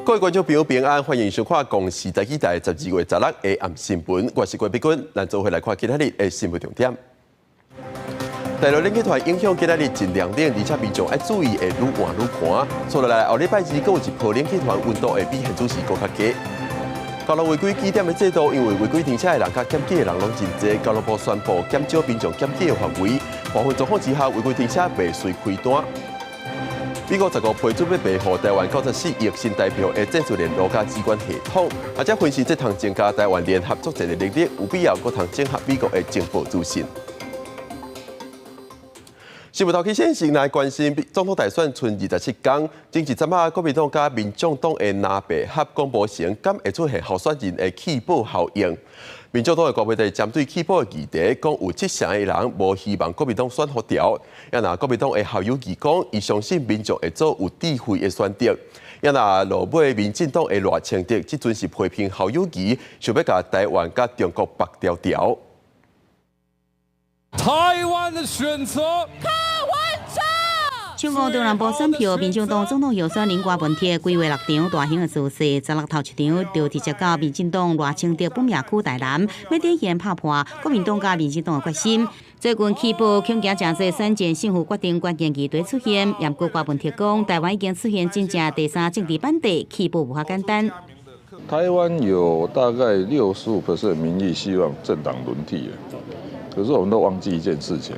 各位觀眾朋友平安，歡迎收看《公視台語台》12月16下暗新聞。我是郭碧君，咱做伙來看今仔日的新聞重點。大陸冷氣團影響今仔日真涼冷，而且民眾愛注意會愈換愈寒。接落來後禮拜二閣有一波冷氣團，溫度會比現此時閣較低。交通違規記點的制度，因為違規停車的人佮檢舉的人攏真濟，交通部宣布減少民眾檢舉的範圍。部分狀況之下，違規停車袂隨開單。美國15批准欲賣予台灣94億新台票的戰術聯絡佮指觀系統，而且分析這通增加台灣聯合作戰的能力，有必要閣通整合美國的情報資訊。新聞頭起先先來關心總統大選賰27工，前一陣仔國民黨佮民眾黨的藍白合講無成，敢會出現候選人的棄保效應？民眾黨的郭台銘針對棄保的議題，講有七成的人無希望國民黨選予著。啊若國民黨的侯友宜講，伊相信民眾會做有智慧的選擇。啊若落尾民進黨的賴清德，這陣是批評侯友宜，想欲共台灣佮中國縛牢牢。台灣的選擇。搶五中南部選票，民進黨總統候選人郭文鐵規劃六場大型的造勢，十六頭一場就直接到民進黨賴清德本命區台南，欲展現拍破國民黨佮民進黨的決心。最近棄保恐驚誠濟選戰勝負決定關鍵議題出現，毋過郭文鐵講，台灣已經出現真正第三政治板塊，棄保無遐簡單。台灣有大概65% 民意希望政黨輪替，可是我們都忘記一件事情，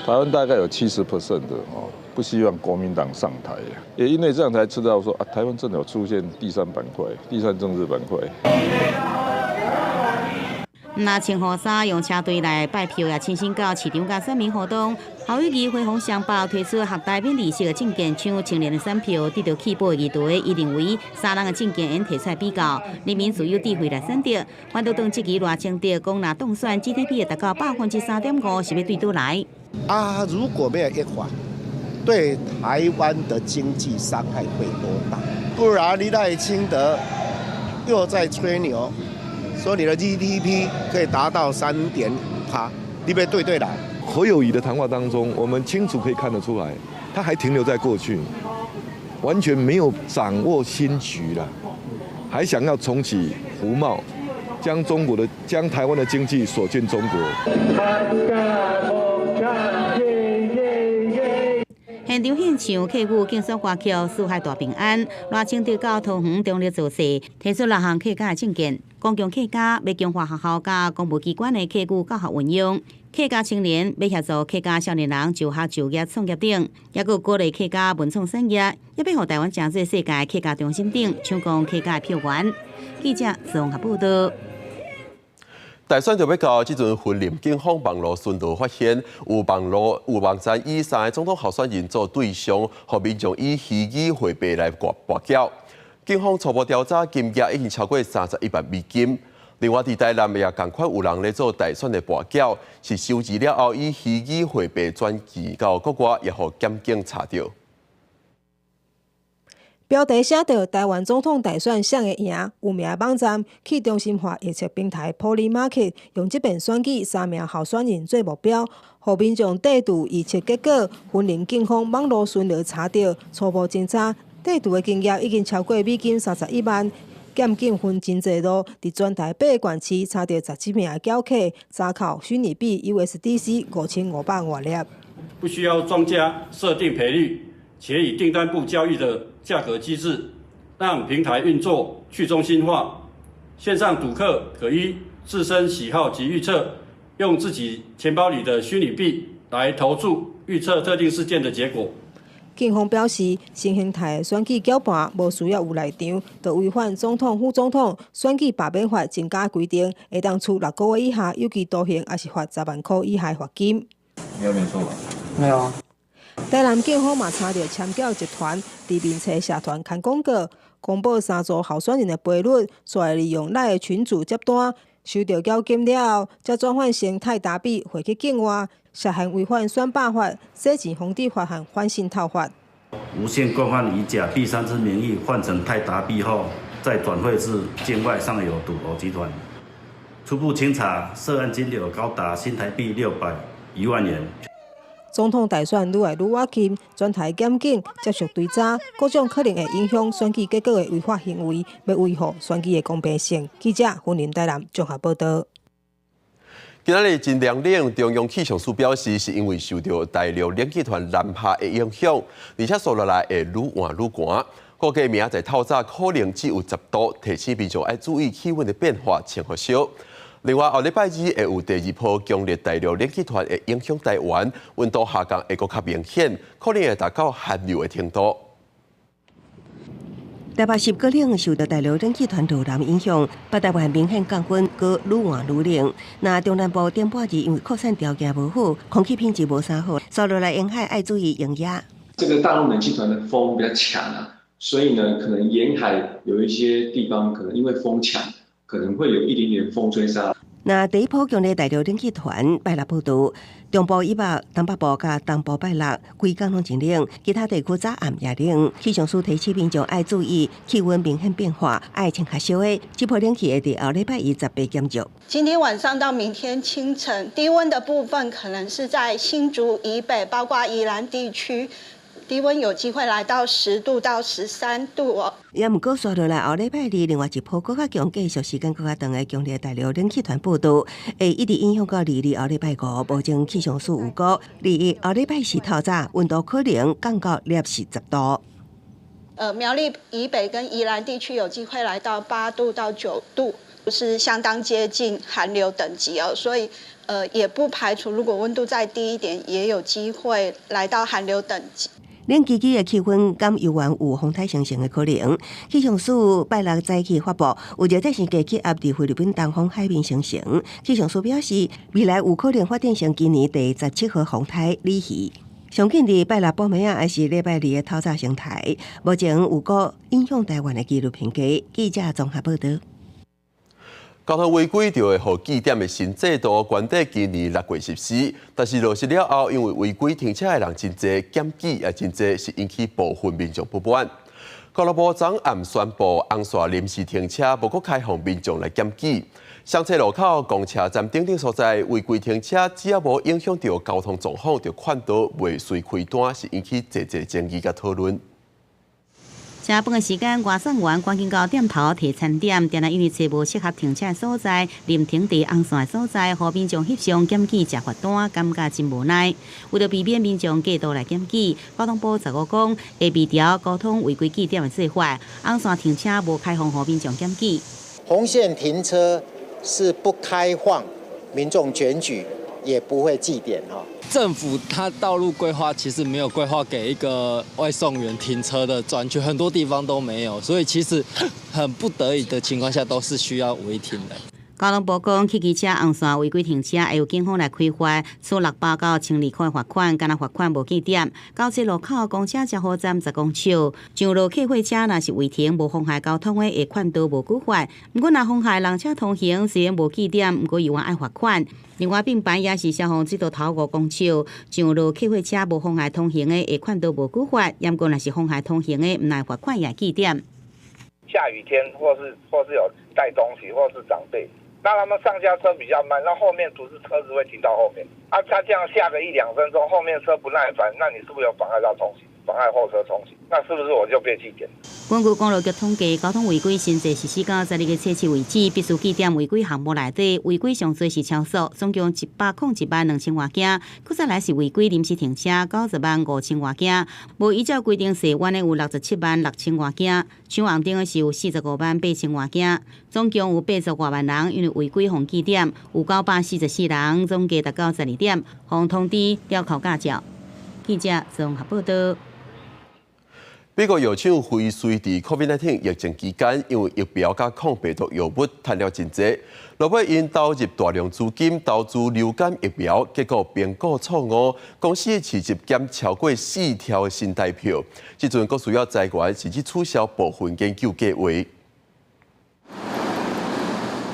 台灣大概有70% 的哦，不希望國民黨上台，也因為這樣才知道說啊，台灣真的有出現第三板塊、第三政治板塊。若穿雨衫用車隊來拜票，也親身到市場佮選民活動。侯友宜回訪雙北推出學貸免利息的證件，搶青年的選票，得著棄保的議題，伊認為三人的政見應提出來比較，人民自有智慧來選擇。反倒當質疑賴清德講，若當選 GDP 會達到3.5%，是欲對佗來？啊，如果沒有約法，對台灣的經濟傷害會多大？不然你賴清德又在吹牛，說你的 GDP 可以達到3.5%，你欲對佗來。侯友宜的談話當中，我們清楚可以看得出來，他還停留在過去，完全沒有掌握新局了，還想要重啟服貿，將中國的將台灣的經濟鎖進中國。現場獻唱客語競選歌曲《四海大平安》，賴清德到桃園中壢造勢，提出六項客家的政見，講強客家欲強化學校佮公務機關的客語教學運用，客家青年欲協助客家少年人就學就業創業等，抑閣鼓勵客家文創產業，也欲予台灣成做世界客家中心等，搶攻客家的票源。記者綜合報道。大選就欲到，這陣雲林警方網路巡邏發現，有網路有網站以三个總統候選人做對象，予民眾以虛擬貨幣來跋筊。警方初步調查，金額已經超過31萬美金。另外，佇台南也仝款有人咧做大選的跋筊，是收錢了後以虛擬貨幣轉錢到國外，也予檢警查著。標題寫著台灣總統大選誰會贏？有名網站去中心化預測平台 Polymarket 用這遍選舉三名候選人做目標，予民眾綴注預測結果。雲林警方網路巡邏查著，初步偵查綴注的金額已經超過美金31萬。檢警分真濟路，佇全台八個縣市查著17名的繳客，查扣虛擬幣 USDC 5500外粒。不需要莊家設定賠率，且以訂單簿交易的價格機制，讓平台運作去中心化，線上賭客可依自身喜好及預測，用自己錢包裡的虛擬幣來投注預測特定事件的結果。警方表示，新形態的選舉攪盤無需要有內場，就違反總統、副總統選舉罷免法增加規定，會當處6個月以下有期徒刑，抑是罰10萬箍以下罰金。你有沒錯吧？沒有。台南警方嘛查著簽繳集團佇面冊社團刊廣告，公布三組候選人的賠率，煞會利用 LINE 的群組接單，收著繳金了後，才轉換成泰達幣匯去境外，涉嫌違反選罷法、洗錢防治法和反滲透法。無限共犯以假幣三之名義換成泰達幣後，再轉匯至境外上游賭博集團。初步清查，涉案金流高達新台幣601萬元。總統大選愈來愈倚近，全台檢警接續追查各種可能會影響選舉結果的違法行為，欲維護選舉的公平性。記者雲林台南綜合報道。今仔日真涼冷，中央氣象署表示，是因為受著大陸冷氣團南下的影響，而且紲落來會愈換愈寒。估計明仔載透早可能只有10度，提醒民眾愛注意氣溫的變化，穿予少。另外，後禮拜二會有第二波強烈大陸冷氣團會影響台灣，溫度下降會閣較明顯，可能會達到寒流的程度。台北市閣冷受到大陸冷氣團落南影響，北台灣明顯降溫，閣愈換愈冷。若中南部頂半日因為擴散條件無好，空氣品質無啥好，紲落來沿海愛注意用藥。這個大陸冷氣團的風比較強啊，所以呢，可能沿海有一些地方可能因為風強，可能會有一點點風吹沙。那第一波強烈大陸冷氣團拜六報到，中部以北、東北部佮東部拜六，規工攏真冷，其他地區早暗也冷。氣象署提醒民眾愛注意氣溫明顯變化，愛穿較少的。這波冷氣會佇後禮拜一十八減弱。今天晚上到明天清晨，低溫的部分可能是在新竹以北，包括宜蘭地區。低溫有機會來到10度到13度哦。也毋過，紲落來後禮拜二，另外一波閣較強、繼續時間閣較長的強烈大陸冷氣團報到，會一直影響到22後禮拜五。目前氣象署預估，21後禮拜四透早溫度可能降到攝氏10度。苗栗以北跟宜蘭地區有機會來到8度到9度，是相當接近寒流等級哦，所以也不排除如果溫度再低一點，也有機會來到寒流等級。冷吱吱的氣氛，敢猶原有風颱形成的可能。氣象署拜六早起發布，有熱帶性低氣壓佇菲律賓東方海面形成。氣象署表示，未來有可能發展成今年第17號風颱鯉魚。上緊佇拜六晡暝仔，抑是禮拜二的透早成颱。目前預估影響台灣的幾率偏低。記者綜合報道。交通違規就會予記點的新制度，原底今年6月實施，但是落實了後，因為違規停車的人真濟，檢舉也真濟，是引起部分民眾不滿。交通部昨暗宣布，紅線臨時停車無閣開放民眾來檢舉。雙冊路口、公車站等等所在違規停車，只要無影響著交通狀況，就勸導袂隨開單，是引起濟濟爭議佮討論。食飯的時間，外送員趕緊到店頭提餐點，定定因為揣無適合停車的所在，臨停佇紅線的所在，予民眾翕相檢舉食罰單，感覺真無奈。為著避免民眾過度來檢舉，交通部十五講會微調交通違規記點的做法，紅線停車無開放予民眾檢舉。紅線停車是不開放民眾檢舉，也不會記點哈。政府它道路規劃其實沒有規劃給一個外送員停車的專區，很多地方都沒有，所以其實很不得已的情況下，都是需要違停的。交通部講，汽機車紅線違規停車，會由警方來開罰，處600到1200塊罰款，干焦罰款無記點。交叉路口公車接驳站10公尺，上路客貨車若是違停無妨礙交通的，會勸導無處罰。毋過若妨礙人車通行，雖然無記點，毋過猶原愛罰款。另外，並排也是消防水道頭5公尺，上路客貨車無妨礙通行的，會勸導無處罰。毋過若是妨礙通行的，毋但罰款也記點。下雨天或是有帶東西，或是長輩。那他們上下車比較慢，那後面不是車子會停到後面啊？他這樣下個一兩分鐘，後面車不耐煩，那你是不是有妨礙到通行，妨礙後車通行？那是不是我就被記點？根據公路局統計，交通違規新制實施到12月初7為止，必須記點違規項目內底，違規上濟是超速，總共101萬2000外件；閣再來是違規臨時停車，90萬5千外件；無依照規定踅彎的有67萬6千外件，搶紅燈的是有45萬8千外件，總共有80外萬人因為違規予記點，有944人，總計達到12點，予通知吊考駕照。記者綜合報道。美國藥廠輝瑞佇 COVID-19 疫情期間，因為疫苗佮抗病毒藥物趁了真濟，落尾𪜶投入大量資金投資流感疫苗，結果評估錯誤，公司的市值減超過4兆新台票。這陣閣需要裁員，甚至取消部分研究計劃。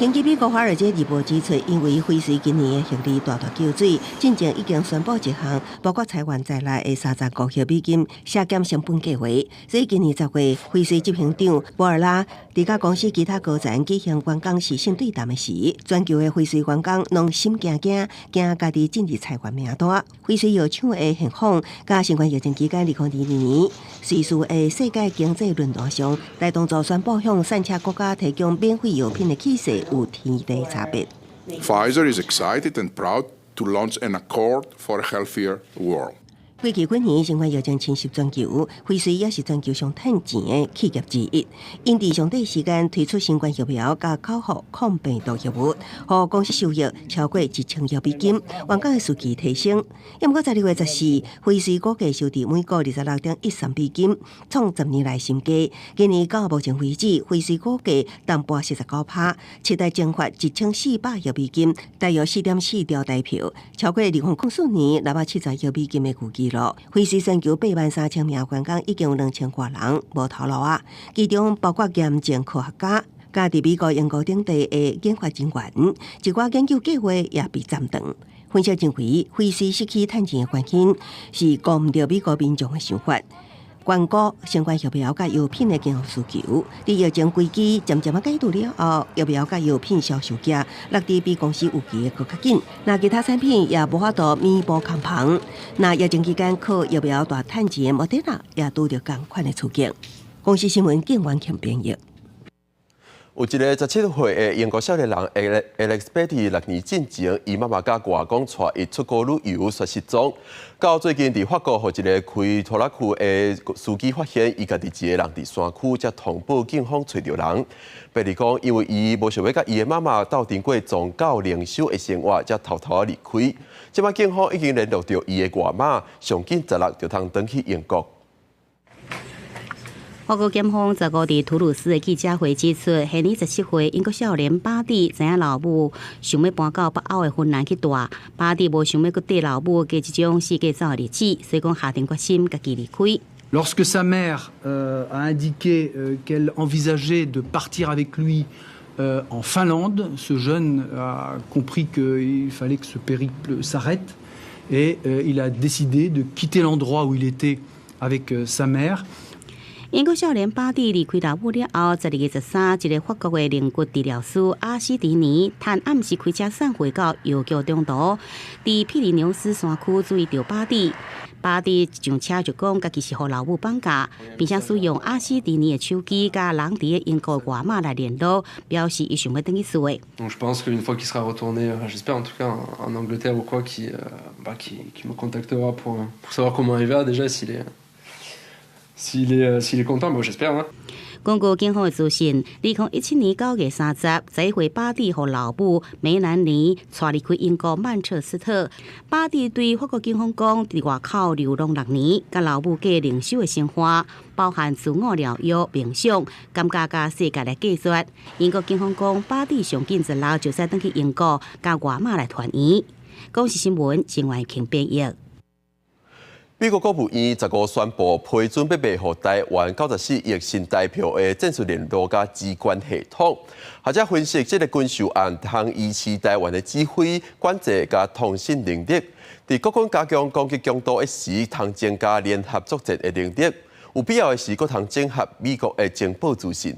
根據美國《華爾街日報》指出，因為輝瑞今年的盈利大大救水，進前已經宣布一項包括裁員在內的35億美金削減成本計劃。所以今年10月，輝瑞執行長博爾拉佇佮公司其他高層舉行員工視訊對談的時，全球的輝瑞員工攏心驚驚，驚家己進入裁員名單。輝瑞藥廠的現況，佮新冠疫情期間2022年瑞士的世界經濟論壇上，大動作宣布向散赤國家提供免費藥品的氣勢有天地差別。 Pfizer is excited and proud to launch an accord for a healthier world. 過去幾年，新冠疫情侵襲全球，輝瑞也是全球上趁錢的企業之一。𪜶佇上短時間推出新冠疫苗佮口服抗病毒藥物，予公司收益超過1000億美金，員工的士氣提升。毋過12月14，輝瑞股價收佇每股26.13美金，創10年來新低。今年到目前為止，輝瑞股價淡薄49%，七日蒸發1400億美金，大約4.4兆台票，超過2004年670億美金的舊紀錄。輝瑞全球8萬3千名員工已經有2000外人無頭路啊，其中包括癌症科學家、佮佇美國、英國等地的研發人員，一寡研究計劃也被暫斷。分析認為，輝瑞失去趁錢的原因是顧毋著美國民眾的想法。關顧相關疫苗佮藥品的健康需求，佇疫情危機漸漸仔解除了後，疫苗佮藥品銷售額落地比公司預期的閣較緊。若其他產品也無法度彌補空棚。若疫情期間靠疫苗大趁錢的莫德納也拄著仝款的處境。公視新聞景元慶編譯。有一个17歲的英國少年人 Alex Beattie 6年進前，伊媽媽佮外公帶伊出國旅遊煞失蹤。到最近佇法國，予一个開拖拉庫的司機發現，伊家己一个人佇山區，才通報警方揣著人。貝利講，因為伊無想欲佮伊的媽媽鬥陣過宗教靈修的生活，才偷偷離開。這擺警方已經聯絡著伊的外媽，上緊16就通轉去英國。法國檢方15佇圖魯斯的記者會指出，彼年17歲英國少年巴蒂知影老母想欲搬到北歐的芬蘭去蹛，巴蒂無想欲閣綴老母過這種四界走的日子，所以講下定決心家己離開。 Lorsque sa mère a indiqué qu'elle envisageait de partir avec lui en Finlande, ce jeune a compris qu'il fallait que ce périple s'arrête et il a décidé de quitter l'endroit où il était avec sa mère. 英國少年巴蒂離開老母了後，12月13，一个法國的靈骨治療師阿斯迪尼，趁暗時開車送貨到郵局中途，佇庇里牛斯山區注意著巴蒂。巴蒂上車就講，家己是予老母綁架，並且使用阿斯迪尼的手機佮人佇英國外媽來聯絡，表示伊想欲轉去厝的。 Donc je pense qu'une fois qu'il sera retourné, j'espère en tout cas en Angleterre ou quoi, bah, qui me contactera pour savoir comment il va déjà, s'il est content, bon, j'espère, hein. 根據警方的資訊，2017年9月30，11歲巴蒂予老母梅蘭妮帶離開英國曼徹斯特。巴蒂對法國警方講，佇外口流浪六年，佮老母過靈修的生活，包含自我療癒、冥想，感覺佮世界來隔絕。英國警方講，巴蒂上緊16就使轉去英國，佮外媽來團圓。公視新聞，陳婉晴編譯。美國國務院15宣布批准欲賣予台灣94億新台票的戰術聯絡佮指觀系統。學者分析，這个軍售案通維持台灣的指揮、管制佮通信能力，佇國軍加強攻擊強度的時，通增加聯合作戰的能力。有必要的時，閣通整合美國的情報資訊。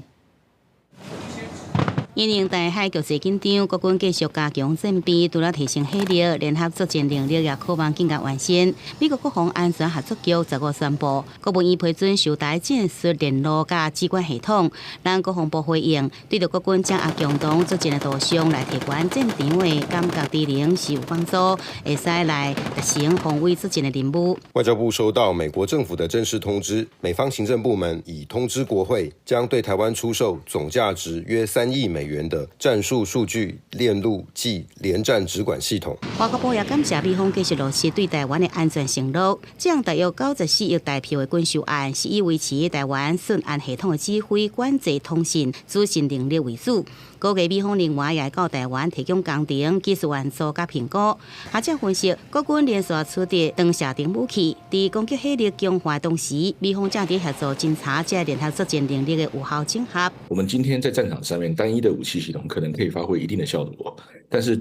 因應台海局勢緊張，國軍繼續加強戰備，除了提升火力，聯合作戰能力也可望更加完善。美國國防安全合作局15宣布，國務院批准售台戰術聯絡佮指觀系統。咱國防部回應，對著國軍掌握共同作戰的圖像來提懸戰場的感覺智能是有幫助，會使來達成防衛作戰的任務。外交部收到美國政府的正式通知，美方行政部門已通知國會，將對台灣出售總價值約3億美元的戰術數據鏈路暨聯戰指管系統。外交部也感謝美方繼續落實對台灣的安全承諾。這項大約94億台票的軍售案，是以維持台灣順安系統的指揮、管制、通信、資訊能力為主。估計美方另外也會到台灣提供工程、技術援助佮評估。學者分析，國軍連續取得長射程武器，佇攻擊火力強化同時，美方正佇協助偵查這聯合作戰能力的有效整合。我們今天在戰場上面，單一的武器系統可能可以發揮一定的效果，但是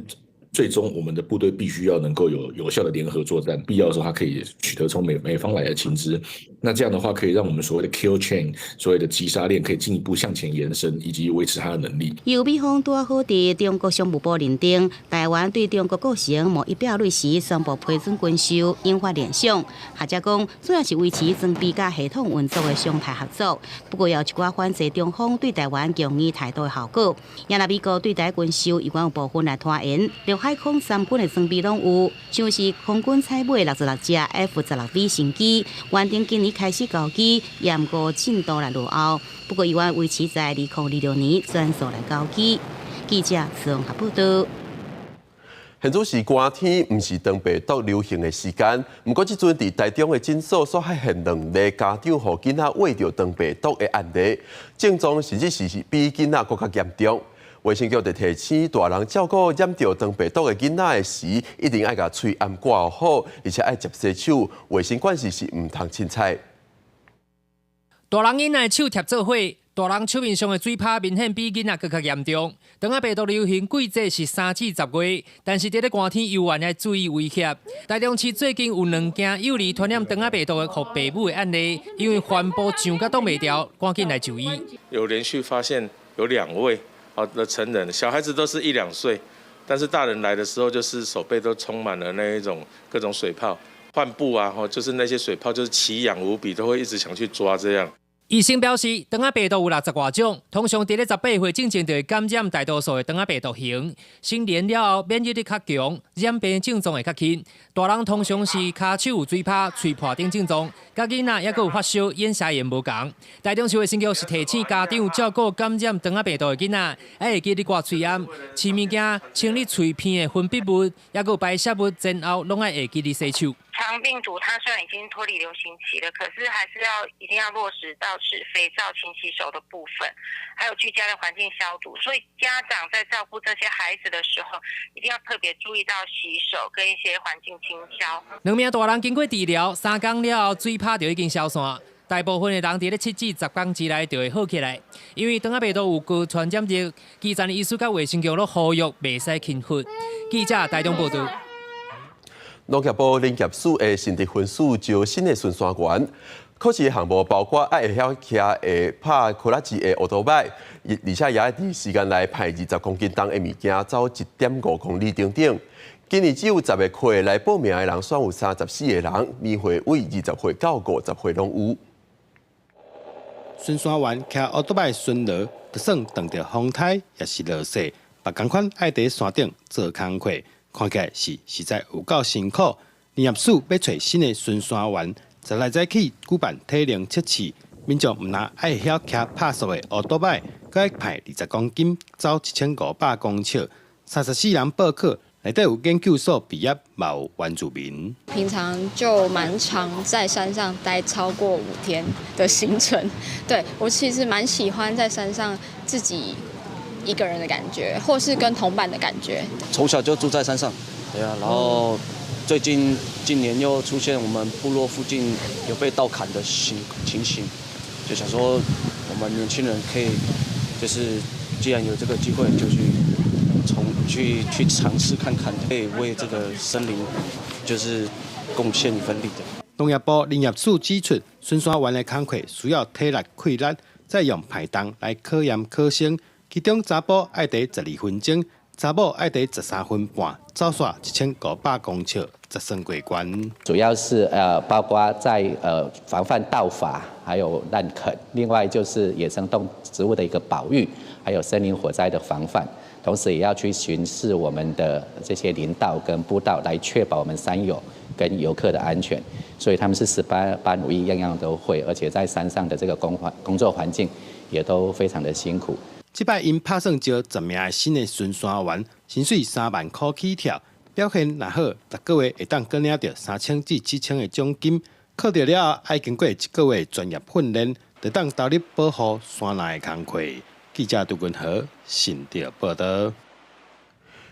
最終我們的部隊必須要能夠有有效的聯合作戰，必要的時候，它可以取得從美方來的情資。那這樣的話，可以讓我們所謂的 kill chain，所謂的擊殺鏈，可以進一步向前延伸，以及維持它的能力。由美方拄好佇中國商務部認定，台灣對中國構成貿易壁壘時，宣布批准軍售，引發聯想。學者講，主要是維持裝備佮系統運作的常態合作，不過也有一寡反制中方對台灣強硬態度的效果。也若美國對台軍售，猶原有部分來拖延。陸海空三軍的裝備攏有，像是空軍採買66隻 F-16V 神機，原定今年開始交機，延誤進度來落後。不過，猶原維持在2026年全數來交機。記者綜合報道。現在是寒天，毋是腸病毒流行的時間。毋過，這陣佇台中的診所煞發現兩例家長予囡仔餵著腸病毒的案例，症狀甚至是比囡仔閣較嚴重。衛生局就提醒大人照顧染著腸病毒的囡仔的時，一定愛共喙罨掛好，而且愛捷洗手。衛生關係是毋通凊彩。大人囡仔手貼做伙，大人手面上的水泡明顯比囡仔閣較嚴重。腸仔病毒流行季節是3至10月，但是佇咧寒天猶原愛注意威脅。台中市最近有兩件幼兒傳染腸仔病毒的予爸母的案例，因為帆布上甲擋袂牢，趕緊來就醫。有連續發現有兩位的成人，小孩子都是一兩歲，但是大人來的時候，就是手背都充滿了那一種各種水泡、患部啊，就是那些水泡，就是奇癢無比，都會一直想去抓這樣。醫生表示，腸仔病毒有60外種，通常佇咧18歲進前就會感染大多數的腸仔病毒型。成年了後免疫力較強，染病症狀會較輕。大人通常是跤手有水泡、喙破等症狀，佮囡仔猶閣有發燒、咽峡炎無仝。台中市衛生局是提醒家長照顧感染腸仔病毒的囡仔，愛會記得掛喙罨、飼物件、清理喙鼻的分泌物，猶閣有排泄物前後，攏愛會記得洗手。腸病毒它雖然已經脫離流行期了，可是還是要一定要落實到是肥皂勤洗手的部分，還有居家的環境消毒。所以家長在照顧這些孩子的時候，一定要特別注意到洗手跟一些環境清消。兩名大人經過治療3工了後，水泡就已經消散。大部分的人佇咧7至10工之內就會好起來，因為腸仔病毒有高傳染力，基層醫師佮衛生局攏呼籲袂使輕忽。記者台中報道。農業部林業署的新竹分署招新的巡山員，考試項目包括愛會曉騎會拍苦力機的歐多擺，而且也愛佇時間內排20公斤重的物件走1.5公里等等。今年只有10個課來報名的人，算有34個人，年歲為20歲到50歲攏有。巡山員騎歐多擺巡邏，就算碰著風颱抑是落雪，嘛仝款愛佇山頂做工課。看起來是實在有夠辛苦。林業署欲揣新的巡山員，十六早起舉辦體能測試，民眾毋但愛曉騎拍速的歐多擺，閣愛排20公斤走1500公尺，34人報考，內底有研究所畢業，嘛有原住民。平常就蠻常在山上待超過5天的行程，對，我其實蠻喜歡在山上自己一個人的感覺，或是跟同伴的感覺。從小就住在山上，對啊，然後最近近年又出現我們部落附近有被盜砍的情形，就想說我們年輕人可以，就是既然有這個機會，就去從去去嘗試看看，可以為這個森林就是貢獻一份力的。農業部林業署指出，巡山員的工課需要體力氣力，再用排重來考驗考生。其中查埔愛佇12分鐘，查某愛佇13分半，走煞1500公尺，才算過關。主要是包括在防範盜伐，還有濫墾，另外就是野生動植物的一個保育，還有森林火災的防範，同時也要去巡視我們的這些林道跟步道，來確保我們山友跟遊客的安全。所以他們是18般武藝，樣樣都會，而且在山上的這個工作環境也都非常的辛苦。這擺𪜶拍算招10名新的巡山員，薪水3萬箍起跳，表現若好，逐個月會當閣領著3000至7000的獎金。考著了後，愛經過一個月專業訓練，就當投入保護山林的工課。記者杜君和新竹報道。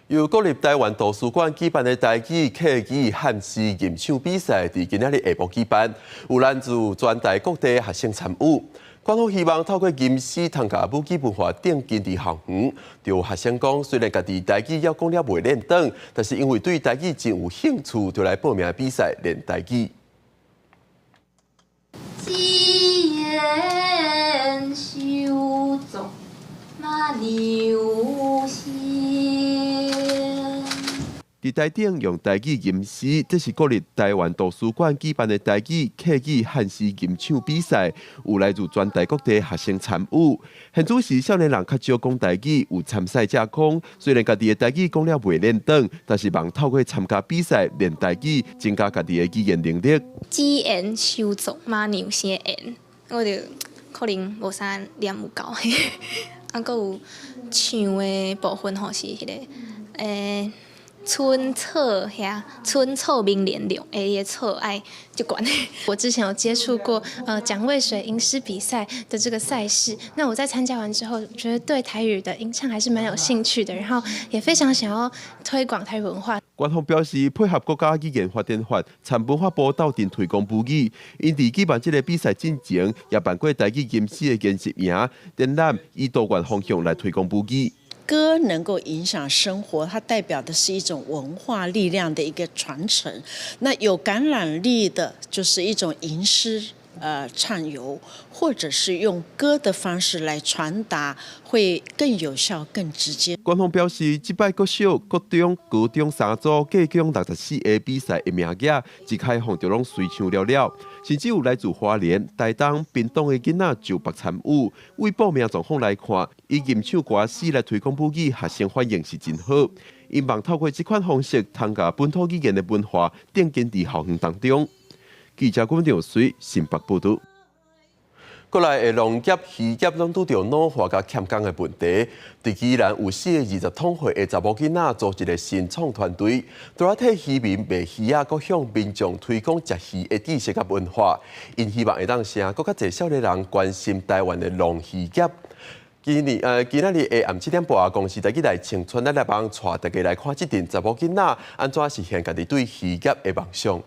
由國立臺灣圖書館舉辦的台語、客語、漢詩吟唱比賽，佇今仔日下晡舉辦，有來自全台各地學生參與。官方希望透過吟詩，通共母語文化奠根佇校園。就有學生講，雖然家己台語猶講了袂輪轉，但是因為對台語真有興趣，就來報名比賽練台語。只緣手足馬娘聲。佇台頂用台語吟詩，這是國立臺灣圖書館舉辦的台語、客語、漢詩吟唱比賽，有來自全台各地學生參與。現主時少年人較少講台語，有參賽者講，雖然家己的台語講了袂輪轉，但是望透過參加比賽練台語，增加家己的語言能力。只緣手足馬娘聲的緣，我就可能無啥念有夠，啊，閣有唱的部分吼是彼個，春草遐，春草明連綠，伊的草愛足懸。我之前有接觸過，蔣渭水吟詩比賽的這個賽事，那我在參加完之後，覺得對台語的吟唱還是蠻有興趣的，然後也非常想要推廣台語文化。官方表示，配合國家語言發展法，參文化部鬥陣推廣母語，𪜶佇舉辦這個比賽進前，也辦過台語吟詩的研習營，展覽以多元方向來推廣母語。歌能夠影響生活，它代表的是一種文化力量的一個傳承。那有感染力的，就是一種吟詩暢遊，或者是用歌的方式來傳達，會更有效、更直接。官方表示，這擺國小、國中、高中三組計共64個比賽的名額，一開放就攏隨搶了了，甚至有來自花蓮、台東、屏東的囡仔就北參與。為報名狀況來看，以吟唱歌詩來推廣母語，學生反應是真好。𪜶望透過這款方式，通共本土語言的文化奠根佇校園當中。記者郭長水新北報道。國內的農業、漁業攏拄著老化佮欠工的問題。佇宜蘭有4個20通歲的查某囡仔組一個新創團隊，除了替漁民賣魚仔，閣向民眾推廣食魚的知識佮文化。𪜶希望會當成閣較濟少年人關心臺灣的農漁業。今年今仔日下暗7點半，公視台語台青春咱來幫帶大家來看這陣查某囡仔按怎實現家己對漁業的夢想。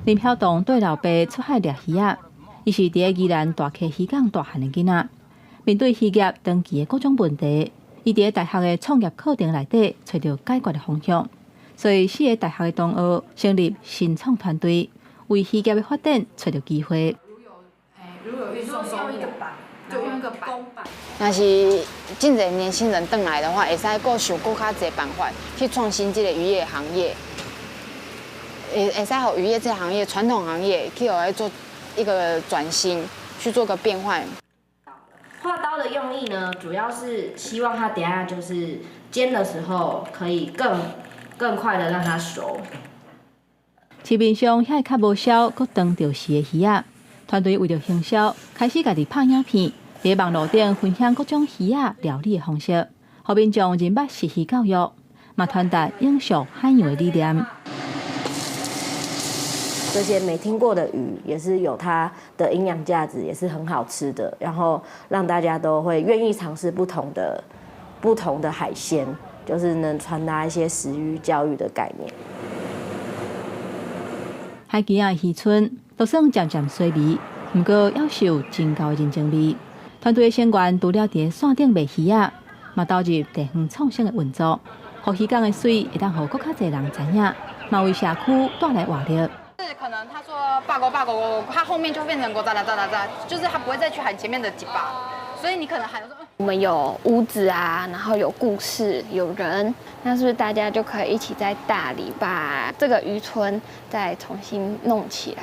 林曉東綴老爸出海獵魚仔，伊是佇咧宜蘭大溪漁港大漢的囡仔。面對漁業長期的各種問題，伊佇咧大學的創業課程內底揣著解決的方向，所以四个大學的同學成立新創團隊，為漁業的發展揣著機會。若是真濟年輕人轉來的話，會使閣想閣較濟辦法去創新這個漁業行業，會使予漁業這個行業傳統行業去予伊做一個轉型，去做個變換。畫刀的用意呢，主要是希望它等下就是煎的時候可以更快的讓它熟。市面上遐較無銷、閣當著時的魚仔，團隊為著行銷，開始家己拍影片。佇網路頂分享各種魚仔料理的方式，予民眾認捌食魚教育，嘛傳達永續海洋的理念。這些沒聽過的魚，也是有它的營養價值，也是很好吃的。然後讓大家都會願意嘗試不同的海鮮，就是能傳達一些食魚教育的概念。海墘仔漁村都算漸漸衰微，毋過猶是有真厚的人情味。團隊的成員除了佇線頂賣魚仔，嘛投入地方創生的運作，予漁港的媠會當予閣較濟人知影，嘛為社區帶來活力。是可能他說八五八五五，他後面就變成五十六十六十，就是他不會再去喊前面的幾把，所以你可能喊說。我們有屋子啊，然後有故事，有人，那是不是大家就可以一起在大里把這個漁村再重新弄起來？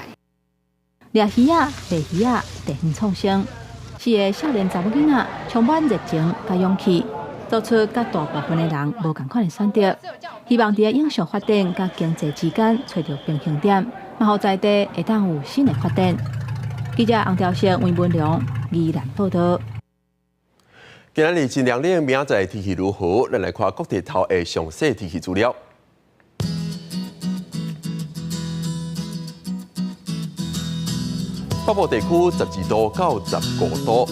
掠魚仔、賣魚仔，地方創生。四个少年查某囡仔充滿熱情佮勇氣，做出佮大部分的人無仝款的選擇，希望佇咧永續發展佮經濟之間揣著平衡點，嘛予在地會當有新的發展。記者洪兆勝、黃文良，宜蘭報導。今仔日真涼冷，明仔載天氣如何？咱來看各地頭的詳細天氣資料。北部地區12度到15度。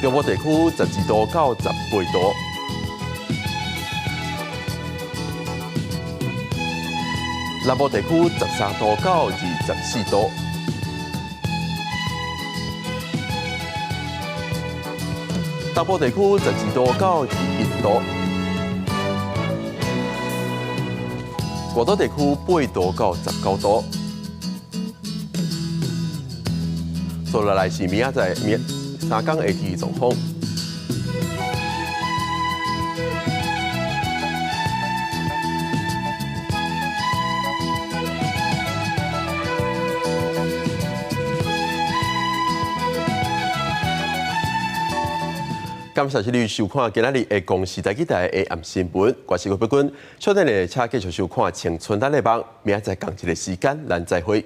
中部地區12度到18度。南部地區13度到24度。東部地區12度到21度。外島地區8度到19度。接落來是明仔載明三工的天氣狀況。感謝你收看今仔日的公視台語台的暗新聞，我是郭碧君，小等下請繼續收看《青春咱的夢》，明仔載仝一个時間，咱再會。